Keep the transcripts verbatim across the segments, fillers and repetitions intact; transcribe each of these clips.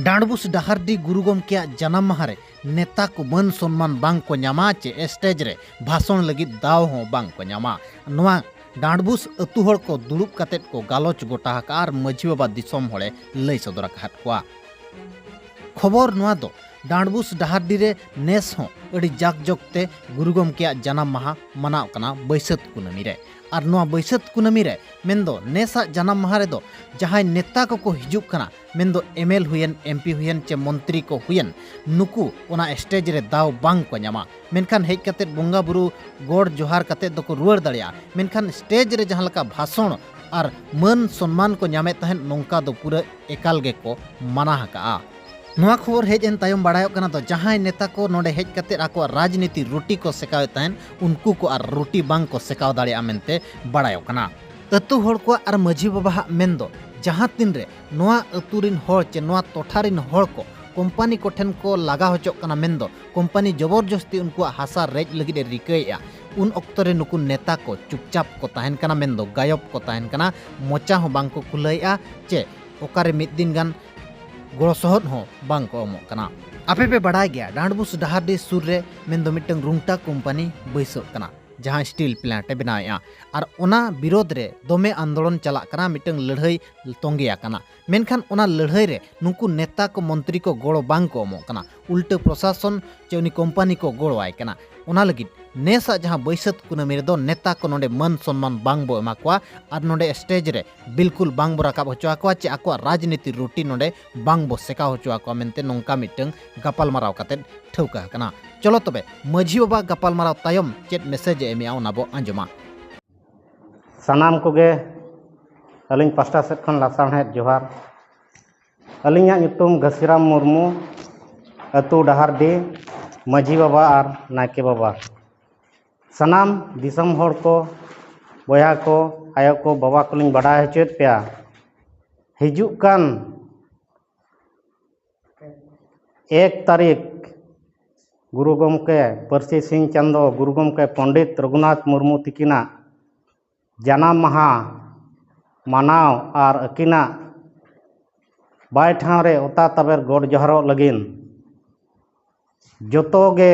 ᱰᱟᱸᱰᱵᱩᱥ ᱰᱟᱦᱟᱨᱰᱤ ᱜᱩᱨᱩ ᱜᱚᱢᱠᱮᱭᱟᱜ ᱡᱟᱱᱟᱢ ᱢᱟᱦᱟ ᱨᱮ ᱱᱮᱛᱟ ᱠᱚ ᱢᱟᱹᱱ ᱥᱚᱱᱢᱟᱱ ᱵᱟᱝ ᱠᱚ ᱧᱟᱢᱟ ᱪᱮ ᱥᱴᱮᱡᱽ ᱨᱮ ᱵᱷᱟᱥᱚᱱ ᱞᱟᱹᱜᱤᱫ ᱫᱟᱣ ᱦᱚᱸ ᱵᱟᱝ ᱠᱚ ᱧᱟᱢᱟ᱾ ᱱᱚᱣᱟ ᱰᱟᱸᱰᱵᱩᱥ ᱟᱹᱛᱩ ᱦᱚᱲ ᱠᱚ ᱫᱩᱲᱩᱵ ᱠᱟᱛᱮᱫ ᱠᱚ ᱜᱟᱞᱚᱪ ᱜᱚᱴᱟ ᱟᱠᱟᱫᱼᱟ ᱟᱨ ᱢᱟᱹᱡᱷᱤ ᱵᱟᱵᱟ ᱫᱤᱥᱚᱢ ᱦᱚᱲᱮ ᱞᱟᱹᱭ ᱥᱚᱫᱚᱨ ᱟᱠᱟᱫ ᱠᱚᱣᱟ᱾ ᱠᱷᱚᱵᱚᱨ ᱱᱚᱣᱟ ᱫᱚ ᱰᱟᱸᱰᱵᱩᱥ ᱰᱟᱦᱟᱨᱰᱤ ᱨᱮ ᱱᱮᱥ ᱦᱚᱸ ᱟᱹᱰᱤ ᱡᱟᱠ ᱡᱚᱠ ᱛᱮ ᱜᱩᱨᱩ ᱜᱚᱢᱠᱮᱭᱟᱜ ᱡᱟᱱᱟᱢ ᱢᱟᱦᱟ ᱢᱟᱱᱟᱣ ᱠᱟᱱᱟ ᱵᱟᱹᱭᱥᱟᱹᱛ ᱠᱩᱱᱟᱹᱢᱤ ᱨᱮ᱾ ᱟᱨ ᱱᱚᱣᱟ ᱵᱟᱹᱭᱥᱟᱹᱛ ᱠᱩᱱᱟᱹᱢᱤ ᱨᱮ ᱢᱮᱱᱫᱚ ᱱᱮᱥᱟᱜ ᱡᱟᱱᱟᱢ ᱢᱟᱦᱟ ᱨᱮᱫᱚ ᱡᱟᱦᱟᱸᱭ ᱱᱮᱛᱟ ᱠᱚᱠᱚ ᱦᱤᱡᱩᱜ ᱠᱟᱱᱟ, ᱢᱮᱱᱫᱚ ᱮᱢᱮᱞ ᱦᱩᱭᱮᱱ, ᱮᱢᱯᱤ ᱦᱩᱭᱮᱱ ᱪᱮ ᱢᱚᱱᱛᱨᱤ ᱠᱚ ᱦᱩᱭᱮᱱ, ᱱᱩᱠᱩ ᱚᱱᱟ ᱥᱴᱮᱡᱽ ᱨᱮ ᱫᱟᱣ ᱵᱟᱝ ᱠᱚ ᱧᱟᱢᱟ᱾ ᱢᱮᱱᱠᱷᱟᱱ ᱦᱮᱡ ᱠᱟᱛᱮᱫ ᱵᱚᱸᱜᱟ ᱵᱩᱨᱩ ᱜᱚᱰ ᱡᱚᱦᱟᱨ ᱠᱟᱛᱮᱫ ᱫᱚᱠᱚ ᱨᱩᱣᱟᱹᱲ ᱫᱟᱲᱮᱭᱟᱜᱼᱟ, ᱢᱮᱱᱠᱷᱟᱱ ᱥᱴᱮᱡᱽ ᱨᱮ ᱡᱟᱦᱟᱸ ᱞᱮᱠᱟ ᱵᱷᱟᱥᱚᱬ ᱟᱨ ᱢᱟᱹᱱ ᱥᱚᱱᱢᱟᱱ ᱠᱚ ᱧᱟᱢᱮᱫ ᱛᱟᱦᱮᱸᱫ, ᱱᱚᱝᱠᱟ ᱫᱚ ᱯᱩᱨᱟᱹ ᱮᱠᱟᱞ ᱜᱮᱠᱚ ᱢᱟᱱᱟ ᱟᱠᱟᱜᱼᱟ᱾ ᱱᱚᱣᱟ ᱠᱷᱚᱵᱚᱨ ᱦᱮᱡ ᱮᱱ ᱛᱟᱭᱚᱢ ᱵᱟᱲᱟᱭᱚᱜ ᱠᱟᱱᱟ ᱫᱚ ᱡᱟᱦᱟᱸᱭ ᱱᱮᱛᱟ ᱠᱚ ᱱᱚᱰᱮ ᱦᱮᱡ ᱠᱟᱛᱮᱫ ᱟᱠᱚᱣᱟᱜ ᱨᱟᱡᱽᱱᱤᱛᱤ ᱨᱩᱴᱤ ᱠᱚ ᱥᱮᱠᱟᱣᱮᱫ ᱛᱟᱦᱮᱸᱫ, ᱩᱱᱠᱩ ᱠᱚ ᱟᱨ ᱨᱩᱴᱤ ᱵᱟᱝ ᱠᱚ ᱥᱮᱠᱟᱣ ᱫᱟᱲᱮᱭᱟᱜᱼᱟ ᱢᱮᱱᱛᱮ ᱵᱟᱲᱟᱭᱚᱜ ᱠᱟᱱᱟ᱾ ᱟᱹᱛᱩ ᱦᱚᱲ ᱠᱚᱣᱟᱜ ᱟᱨ ᱢᱟᱹᱡᱷᱤ ᱵᱟᱵᱟᱣᱟᱜ ᱢᱮᱱ ᱫᱚ ᱡᱟᱦᱟᱸ ᱛᱤᱱ ᱨᱮ ᱱᱚᱣᱟ ᱟᱹᱛᱩ ᱨᱤᱱ ᱦᱚᱲ ᱪᱮ ᱱᱚᱣᱟ ᱴᱚᱴᱷᱟ ᱨᱤᱱ ᱦᱚᱲ ᱠᱚ ᱠᱳᱢᱯᱟᱱᱤ ᱠᱚᱴᱷᱮᱱ ᱠᱚ ᱞᱟᱜᱟ ᱦᱚᱪᱚᱜ ᱠᱟᱱᱟ, ᱢᱮᱱᱫᱚ ᱠᱳᱢᱯᱟᱱᱤ ᱡᱚᱵᱚᱨ ᱡᱚᱥᱛᱤ ᱩᱱᱠᱩᱣᱟᱜ ᱦᱟᱥᱟ ᱨᱮᱡ ᱞᱟᱹᱜᱤᱫ ᱮ ᱨᱤᱠᱟᱹᱭᱮᱫᱼᱟ, ᱩᱱ ᱚᱠᱛᱚ ᱨᱮ ᱱᱩᱠᱩ ᱱᱮᱛᱟ ᱠᱚ ᱪᱩᱯᱪᱟᱯ ᱠᱚ ᱛᱟᱦᱮᱱ ᱠᱟᱱᱟ, ᱢᱮᱱᱫᱚ ᱜᱟᱭᱚᱵ ᱠᱚ ᱛᱟᱦᱮᱱ ᱠᱟᱱᱟ, ᱢᱚᱪᱟ ᱦᱚᱸ ᱵᱟᱝ ᱠᱚ ᱠᱷᱩᱞᱟᱹᱣᱮᱫᱼᱟ ᱪᱮ ᱚᱠᱟᱨᱮ ᱢᱤᱫ ᱫᱤᱱ ᱜᱟᱱ ᱜᱚᱲᱚ ᱥᱚᱦᱚᱫ ᱦᱚᱸ ᱵᱟᱝ ᱠᱚ ᱮᱢᱚᱜ ᱠᱟᱱᱟ᱾ ᱟᱯᱮ ᱯᱮ ᱵᱟᱲᱟᱭ ᱜᱮᱭᱟ, ᱰᱟᱸᱰᱵᱩᱥ ᱰᱟᱦᱟᱨᱰᱤ ᱥᱩᱨ ᱨᱮ ᱢᱮᱱᱫᱚ ᱢᱤᱫᱴᱟᱝ ᱨᱩᱝᱴᱟ ᱠᱳᱢᱯᱟᱱᱤ ᱵᱟᱹᱭᱥᱟᱹᱜ ᱠᱟᱱᱟ, ᱡᱟᱦᱟᱸ ᱥᱴᱤᱞ ᱯᱞᱟᱱᱴ ᱮ ᱵᱮᱱᱟᱣᱮᱫᱼᱟ᱾ ᱟᱨ ᱚᱱᱟ ᱵᱤᱨᱳᱫᱷ ᱨᱮ ᱫᱚᱢᱮ ᱟᱱᱫᱳᱞᱚᱱ ᱪᱟᱞᱟᱜ ᱠᱟᱱᱟ, ᱢᱤᱫᱴᱟᱝ ᱞᱟᱹᱲᱦᱟᱹᱭ ᱛᱚᱸᱜᱮ ᱟᱠᱟᱱᱟ᱾ ᱢᱮᱱᱠᱷᱟᱱ ᱚᱱᱟ ᱞᱟᱹᱲᱦᱟᱹᱭ ᱨᱮ ᱱᱩᱠᱩ ᱱᱮᱛᱟ ᱠᱚ, ᱢᱚᱱᱛᱨᱤ ᱠᱚ ᱜᱚᱲᱚ ᱵᱟᱝ ᱠᱚ ᱮᱢᱚᱜ ᱠᱟᱱᱟ, ᱩᱞᱴᱟᱹ ᱯᱨᱚᱥᱟᱥᱚᱱ ᱪᱮ ᱩᱱᱤ ᱠᱳᱢᱯᱟᱱᱤ ᱠᱚ ᱜᱚᱲᱚᱣᱟᱭ ᱠᱟᱱᱟ᱾ ᱚᱱᱟ ᱞᱟᱹᱜᱤᱫ ᱱᱮᱥᱟᱜ ᱡᱟᱦᱟᱸ ᱵᱟᱹᱭᱥᱟᱹᱛ ᱠᱩᱱᱟᱹᱢᱤ ᱨᱮᱫᱚ ᱱᱮᱛᱟ ᱠᱚ ᱱᱚᱰᱮ ᱢᱟᱹᱱ ᱥᱚᱱᱢᱟᱱ ᱵᱟᱝ ᱵᱚ ᱮᱢᱟ ᱠᱚᱣᱟ ᱟᱨ ᱱᱚᱰᱮ ᱥᱴᱮᱡᱽ ᱨᱮ ᱵᱤᱞᱠᱩᱞ ᱵᱟᱝ ᱵᱚ ᱨᱟᱠᱟᱵ ᱦᱚᱪᱚ ᱟᱠᱚᱣᱟ ᱪᱮ ᱟᱠᱚᱣᱟᱜ ᱨᱟᱡᱽᱱᱤᱛᱤ ᱨᱩᱴᱤ ᱱᱚᱰᱮ ᱵᱟᱝ ᱵᱚ ᱥᱮᱠᱟᱣ ᱦᱚᱪᱚ ᱟᱠᱚᱣᱟ ᱢᱮᱱᱛᱮ ᱱᱚᱝᱠᱟ ᱢᱤᱫᱴᱟᱝ ᱜᱟᱯᱟᱞᱢᱟᱨᱟᱣ ᱠᱟᱛᱮᱫ ᱴᱷᱟᱹᱣᱠᱟᱹ ᱟᱠᱟᱱᱟ᱾ ᱪᱚᱞᱚ ᱛᱚᱵᱮ ᱢᱟᱹᱡᱷᱤ ᱵᱟᱵᱟ ᱜᱟᱯᱟᱞᱢᱟᱨᱟᱣ ᱛᱟᱭᱚᱢ ᱪᱮᱫ ᱢᱮᱥᱮᱡᱽ ᱮ ᱮᱢᱮᱜᱼᱟ ᱚᱱᱟ ᱵᱚ ᱟᱸᱡᱚᱢᱟ᱾ ᱥᱟᱱᱟᱢ ᱠᱚᱜᱮ ᱟᱹᱞᱤᱧ ᱯᱟᱥᱴᱟ ᱥᱮᱫ ᱠᱷᱚᱱ ᱞᱟᱥᱟᱲᱦᱮᱫ ᱡᱚᱦᱟᱨ᱾ ᱟᱹᱞᱤᱧᱟᱜ ᱧᱩᱛᱩᱢ ᱜᱷᱟᱹᱥᱤᱨᱟᱢ ᱢᱩᱨᱢᱩ, ᱟᱹᱛᱩ ᱰᱟᱦᱟᱨᱰᱤ, ᱢᱟᱹᱡᱷᱤ ᱵᱟᱵᱟ ᱟᱨ ᱱᱟᱭᱠᱮ ᱵᱟᱵᱟ᱾ ᱥᱟᱱᱟᱢ ᱫᱤᱥᱚᱢ ᱦᱚᱲ ᱠᱚ, ᱵᱚᱭᱦᱟ ᱠᱚ, ᱟᱭᱳ ᱠᱚ, ᱵᱟᱵᱟ ᱠᱚᱞᱤᱧ ᱵᱟᱰᱟᱭ ᱦᱚᱪᱚᱭᱮᱫ ᱯᱮᱭᱟ, ᱦᱤᱡᱩᱜ ᱠᱟᱱ ᱮᱠ ᱛᱟᱹᱨᱤᱠᱷ ᱜᱩᱨᱩ ᱜᱚᱢᱠᱮ ᱯᱟᱹᱨᱥᱤ ᱥᱤᱧ ᱪᱟᱸᱫᱚ, ᱜᱩᱨᱩ ᱜᱚᱢᱠᱮ ᱯᱚᱱᱰᱤᱛ ᱨᱚᱜᱷᱩᱱᱟᱛᱷ ᱢᱩᱨᱢᱩ ᱛᱤᱠᱤᱱᱟᱜ ᱡᱟᱱᱟᱢ ᱢᱟᱦᱟ ᱢᱟᱱᱟᱣ ᱟᱨ ᱟᱹᱠᱤᱱᱟᱜ ᱵᱟᱭ ᱴᱷᱟᱶ ᱨᱮ ᱚᱛᱟ ᱛᱟᱵᱮᱨ ᱜᱚᱰ ᱡᱚᱦᱟᱨᱚᱜ ᱞᱟᱹᱜᱤᱫ ᱡᱚᱛᱚ ᱜᱮ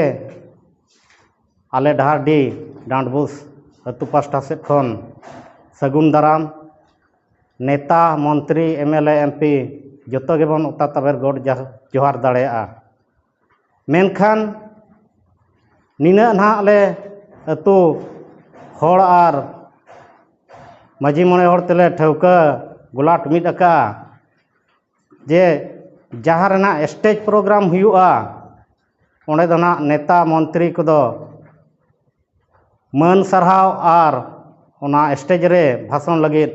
ᱟᱞᱮ ᱰᱟᱦᱟᱨᱰᱤ ᱰᱟᱸᱰᱵᱩᱥ ᱟᱹᱛᱩ ᱯᱟᱥᱴᱟ ᱥᱮᱫ ᱠᱷᱚᱱ ᱥᱟᱹᱜᱩᱱ ᱫᱟᱨᱟᱢ᱾ ᱱᱮᱛᱟ, ᱢᱚᱱᱛᱨᱤ, M L A, M P ᱡᱚᱛᱚ ᱜᱮᱵᱚᱱ ᱚᱛᱟ ᱛᱟᱵᱮᱨ ᱜᱚᱰ ᱡᱟ-, ᱡᱚᱦᱟᱨ ᱫᱟᱲᱮᱭᱟᱜᱼᱟ᱾ ᱢᱮᱱᱠᱷᱟᱱ ᱱᱤᱱᱟᱹᱜ ᱱᱟᱦᱟᱜ ᱞᱮ ᱟᱹᱛᱩ ᱦᱚᱲ ᱟᱨ ᱢᱟᱹᱡᱷᱤ ᱢᱚᱬᱮ ᱦᱚᱲ ᱛᱮᱞᱮ ᱴᱷᱟᱹᱣᱠᱟᱹ ᱜᱚᱞᱟᱴ ᱢᱤᱫ ᱟᱠᱟᱫᱼᱟ ᱡᱮ ᱡᱟᱦᱟᱸ ᱨᱮᱱᱟᱜ ᱥᱴᱮᱡᱽ ᱯᱨᱳᱜᱨᱟᱢ ᱦᱩᱭᱩᱜᱼᱟ, ᱚᱸᱰᱮ ᱫᱚ ᱱᱟᱦᱟᱜ ᱱᱮᱛᱟ ᱢᱚᱱᱛᱨᱤ ᱠᱚᱫᱚ ᱢᱟᱹᱱ ᱥᱟᱨᱦᱟᱣ ᱟᱨ ᱚᱱᱟ ᱥᱴᱮᱡᱽ ᱨᱮ ᱵᱷᱟᱥᱚᱱ ᱞᱟᱹᱜᱤᱫ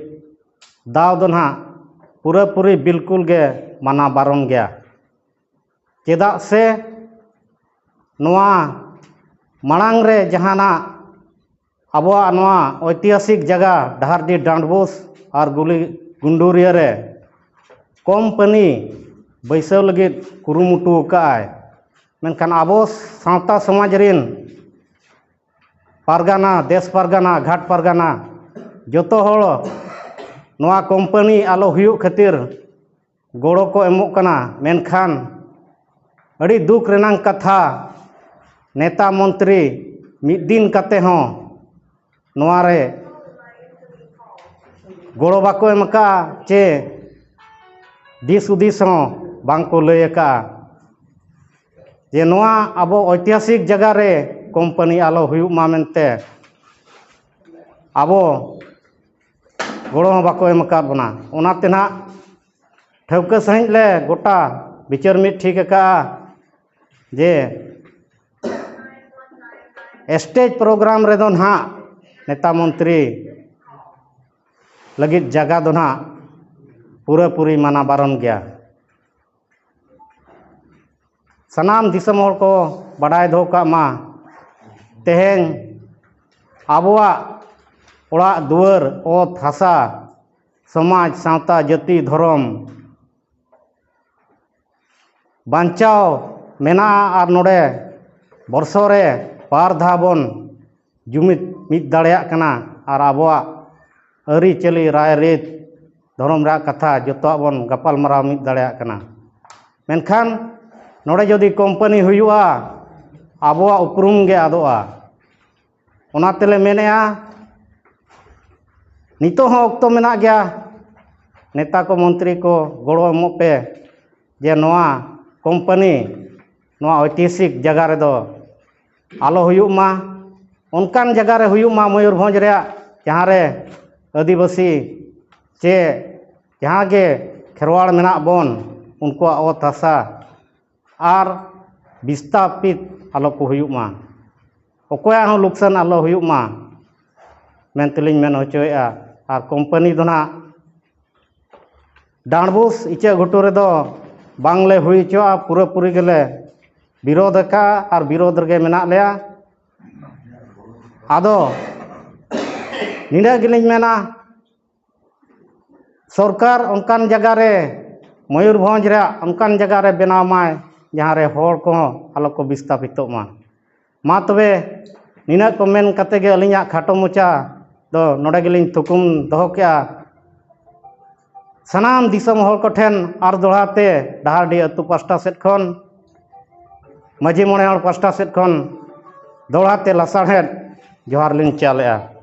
ᱫᱟᱣ ᱫᱚ ᱱᱟᱦᱟᱜ ᱯᱩᱨᱟᱹᱯᱩᱨᱤ ᱵᱤᱞᱠᱩᱞ ᱜᱮ ᱢᱟᱱᱟ ᱵᱟᱨᱚᱱ ᱜᱮᱭᱟ᱾ ᱪᱮᱫᱟᱜ ᱥᱮ ᱱᱚᱣᱟ ᱢᱟᱲᱟᱝ ᱨᱮ ᱡᱟᱦᱟᱱᱟᱜ ᱟᱵᱚᱣᱟᱜ ᱱᱚᱣᱟ ᱳᱭᱛᱤᱦᱟᱥᱤᱠ ᱡᱟᱭᱜᱟ ᱰᱟᱦᱟᱨᱰᱤ ᱰᱟᱸᱰᱵᱳᱥ ᱟᱨ ᱜᱩᱞᱤ ᱜᱩᱱᱰᱩᱨᱤᱭᱟᱹ ᱨᱮ ᱠᱳᱢᱯᱟᱱᱤ ᱵᱟᱹᱭᱥᱟᱹᱣ ᱞᱟᱹᱜᱤᱫ ᱠᱩᱨᱩᱢᱩᱴᱩ ᱟᱠᱟᱫᱼᱟᱭ, ᱢᱮᱱᱠᱷᱟᱱ ᱟᱵᱚ ᱥᱟᱶᱛᱟ ᱥᱚᱢᱟᱡᱽ ᱨᱤᱱ ᱯᱟᱨᱜᱟᱱᱟ, ᱫᱮᱥ ᱯᱟᱨᱜᱟᱱᱟ, ᱜᱷᱟᱴ ᱯᱟᱨᱜᱟᱱᱟ, ᱡᱚᱛᱚ ᱦᱚᱲ ᱱᱚᱣᱟ ᱠᱳᱢᱯᱟᱱᱤ ᱟᱞᱚ ᱦᱩᱭᱩᱜ ᱠᱷᱟᱹᱛᱤᱨ ᱜᱚᱲᱚ ᱠᱚ ᱮᱢᱚᱜ ᱠᱟᱱᱟ, ᱢᱮᱱᱠᱷᱟᱱ ᱟᱹᱰᱤ ᱫᱩᱠ ᱨᱮᱱᱟᱝ ᱠᱟᱛᱷᱟ, ᱱᱮᱛᱟ ᱢᱚᱱᱛᱨᱤ ᱢᱤᱫ ᱫᱤᱱ ᱠᱟᱛᱮ ᱦᱚᱸ ᱱᱚᱣᱟ ᱨᱮ ᱜᱚᱲᱚ ᱵᱟᱠᱚ ᱮᱢ ᱟᱠᱟᱫᱼᱟ ᱪᱮ ᱫᱤᱥ ᱦᱩᱫᱤᱥ ᱦᱚᱸ ᱵᱟᱝ ᱠᱚ ᱞᱟᱹᱭ ᱟᱠᱟᱫᱼᱟ ᱡᱮ ᱱᱚᱣᱟ ᱟᱵᱚ ᱳᱭᱛᱤᱦᱟᱥᱤᱠ ᱡᱟᱭᱜᱟ ᱨᱮ ᱠᱳᱢᱯᱟᱱᱤ ᱟᱞᱚ ᱦᱩᱭᱩᱜ ᱢᱟ ᱢᱮᱱᱛᱮ ᱟᱵᱚ ᱜᱚᱲᱚ ᱦᱚᱸ ᱵᱟᱠᱚ ᱮᱢ ᱟᱠᱟᱫ ᱵᱚᱱᱟ᱾ ᱚᱱᱟᱛᱮ ᱱᱟᱦᱟᱜ ᱴᱷᱟᱹᱣᱠᱟᱹ ᱥᱟᱺᱦᱤᱡ ᱞᱮ ᱜᱚᱴᱟ ᱵᱤᱪᱟᱹᱨ ᱢᱤᱫ ᱴᱷᱤᱠ ᱟᱠᱟᱫᱼᱟ ᱡᱮ ᱥᱴᱮᱡᱽ ᱯᱨᱳᱜᱨᱟᱢ ᱨᱮᱫᱚ ᱱᱟᱦᱟᱜ ᱱᱮᱛᱟ ᱢᱚᱱᱛᱨᱤ ᱞᱟᱹᱜᱤᱫ ᱡᱟᱭᱜᱟ ᱫᱚ ᱱᱟᱦᱟᱜ ᱯᱩᱨᱟᱹᱯᱩᱨᱤ ᱢᱟᱱᱟ ᱵᱟᱨᱚᱱ ᱜᱮᱭᱟ᱾ ᱥᱟᱱᱟᱢ ᱫᱤᱥᱚᱢ ᱦᱚᱲ ᱠᱚ ᱵᱟᱰᱟᱭ ᱫᱚᱦᱚ ᱠᱟᱜ ᱢᱟ, ᱛᱮᱦᱮᱧ ᱟᱵᱚᱣᱟᱜ ᱚᱲᱟᱜ ᱫᱩᱣᱟᱹᱨ, ᱚᱛ ᱦᱟᱥᱟ, ᱥᱚᱢᱟᱡᱽ, ᱥᱟᱶᱛᱟ, ᱡᱟᱹᱛᱤ, ᱫᱷᱚᱨᱚᱢ ᱵᱟᱧᱪᱟᱣ ᱢᱮᱱᱟᱜᱼᱟ ᱟᱨ ᱱᱚᱰᱮ ᱵᱚᱨᱥᱚ ᱨᱮ ᱵᱟᱨ ᱫᱷᱟᱣ ᱵᱚᱱ ᱡᱩᱢᱤᱫ ᱢᱤᱫ ᱫᱟᱲᱮᱭᱟᱜ ᱠᱟᱱᱟ ᱟᱨ ᱟᱵᱚᱣᱟᱜ ᱟᱹᱨᱤᱪᱟᱹᱞᱤ, ᱨᱟᱭᱨᱤᱛ, ᱫᱷᱚᱨᱚᱢ ᱨᱮᱭᱟᱜ ᱠᱟᱛᱷᱟ ᱡᱚᱛᱚᱣᱟᱜ ᱵᱚᱱ ᱜᱟᱯᱟᱞ ᱢᱟᱨᱟᱣ ᱢᱤᱫ ᱫᱟᱲᱮᱭᱟᱜ ᱠᱟᱱᱟ᱾ ᱢᱮᱱᱠᱷᱟᱱ ᱱᱚᱰᱮ ᱡᱩᱫᱤ ᱠᱳᱢᱯᱟᱱᱤ ᱦᱩᱭᱩᱜᱼᱟ, ᱟᱵᱚᱣᱟᱜ ᱩᱯᱨᱩᱢ ᱜᱮ ᱟᱫᱚᱜᱼᱟ᱾ ᱚᱱᱟ ᱛᱮᱞᱮ ᱢᱮᱱᱮᱫᱼᱟ, ᱱᱤᱛᱚᱜ ᱦᱚᱸ ᱚᱠᱛᱚ ᱢᱮᱱᱟᱜ ᱜᱮᱭᱟ, ᱱᱮᱛᱟ ᱠᱚ, ᱢᱚᱱᱛᱨᱤ ᱠᱚ, ᱜᱚᱲᱚ ᱮᱢᱚᱜ ᱯᱮ ᱡᱮ ᱱᱚᱣᱟ ᱠᱳᱢᱯᱟᱱᱤ ᱱᱚᱣᱟ ᱳᱭᱛᱤᱦᱟᱥᱤᱠ ᱡᱟᱭᱜᱟ ᱨᱮᱫᱚ ᱟᱞᱚ ᱦᱩᱭᱩᱜ ᱢᱟ᱾ ᱚᱱᱠᱟᱱ ᱡᱟᱭᱜᱟ ᱨᱮ ᱦᱩᱭᱩᱜ ᱢᱟ ᱢᱚᱭᱩᱨᱵᱷᱚᱸᱡᱽ ᱨᱮᱭᱟᱜ, ᱡᱟᱦᱟᱸ ᱨᱮ ᱟᱹᱫᱤᱵᱟᱹᱥᱤ ᱪᱮ ᱡᱟᱦᱟᱸ ᱜᱮ ᱠᱷᱮᱨᱣᱟᱲ ᱢᱮᱱᱟᱜ ᱵᱚᱱ, ᱩᱱᱠᱩᱣᱟᱜ ᱚᱛ ᱦᱟᱥᱟ ᱟᱨ ᱵᱤᱥᱛᱟᱯᱤᱛ ᱟᱞᱚ ᱠᱚ ᱦᱩᱭᱩᱜ ᱢᱟ, ᱚᱠᱚᱭᱟᱜ ᱦᱚᱸ ᱞᱩᱠᱥᱟᱱ ᱟᱞᱚ ᱦᱩᱭᱩᱜ ᱢᱟ ᱢᱮᱱᱛᱮᱞᱤᱧ ᱢᱮᱱ ᱦᱚᱪᱚᱭᱮᱫᱼᱟ᱾ ᱟᱨ ᱠᱳᱢᱯᱟᱱᱤ ᱫᱚ ᱱᱟᱦᱟᱜ ᱰᱟᱸᱰᱵᱩᱥ ᱤᱪᱟᱹᱜ ᱜᱷᱩᱴᱩ ᱨᱮᱫᱚ ᱵᱟᱝᱞᱮ ᱦᱩᱭ ᱦᱚᱪᱚᱣᱟᱜᱼᱟ, ᱯᱩᱨᱟᱹᱯᱩᱨᱤ ᱜᱮᱞᱮ ᱵᱤᱨᱳᱫᱷ ᱟᱠᱟᱫᱼᱟ ᱟᱨ ᱵᱤᱨᱳᱫᱷ ᱨᱮᱜᱮ ᱢᱮᱱᱟᱜ ᱞᱮᱭᱟ᱾ ᱟᱫᱚ ᱱᱤᱱᱟᱹᱜ ᱜᱮᱞᱤᱧ ᱢᱮᱱᱟ, ᱥᱚᱨᱠᱟᱨ ᱚᱱᱠᱟᱱ ᱡᱟᱭᱜᱟ ᱨᱮ, ᱢᱚᱭᱩᱨᱵᱷᱚᱸᱡᱽ ᱨᱮᱭᱟᱜ ᱚᱱᱠᱟᱱ ᱡᱟᱭᱜᱟ ᱨᱮ ᱵᱮᱱᱟᱣ ᱢᱟᱭ, ᱡᱟᱦᱟᱸ ᱨᱮ ᱦᱚᱲ ᱠᱚᱦᱚᱸ ᱟᱞᱚ ᱠᱚ ᱵᱤᱥᱛᱟᱯᱤᱛᱚᱜ ᱢᱟ᱾ ᱢᱟ ᱛᱚᱵᱮ, ᱱᱤᱱᱟᱹᱜ ᱠᱚ ᱢᱮᱱ ᱠᱟᱛᱮ ᱜᱮ ᱟᱹᱞᱤᱧᱟᱜ ᱠᱷᱟᱴᱚ ᱢᱚᱪᱟ ᱫᱚ ᱱᱚᱰᱮ ᱜᱮᱞᱤᱧ ᱛᱷᱩᱠᱩᱢ ᱫᱚᱦᱚ ᱠᱮᱜᱼᱟ᱾ ᱥᱟᱱᱟᱢ ᱫᱤᱥᱚᱢ ᱦᱚᱲ ᱠᱚᱴᱷᱮᱱ ᱟᱨ ᱫᱚᱦᱲᱟ ᱛᱮ ᱰᱟᱦᱟᱨᱰᱤ ᱟᱹᱛᱩ ᱯᱟᱥᱴᱟ ᱥᱮᱫ ᱠᱷᱚᱱ, ᱢᱟᱹᱡᱷᱤ ᱢᱚᱬᱮ ᱦᱚᱲ ᱯᱟᱥᱴᱟ ᱥᱮᱫ ᱠᱷᱚᱱ ᱫᱚᱦᱲᱟ ᱛᱮ ᱞᱟᱥᱟᱲᱦᱮᱫ ᱡᱚᱦᱟᱨ ᱞᱤᱧ ᱪᱟᱞᱮᱜᱼᱟ᱾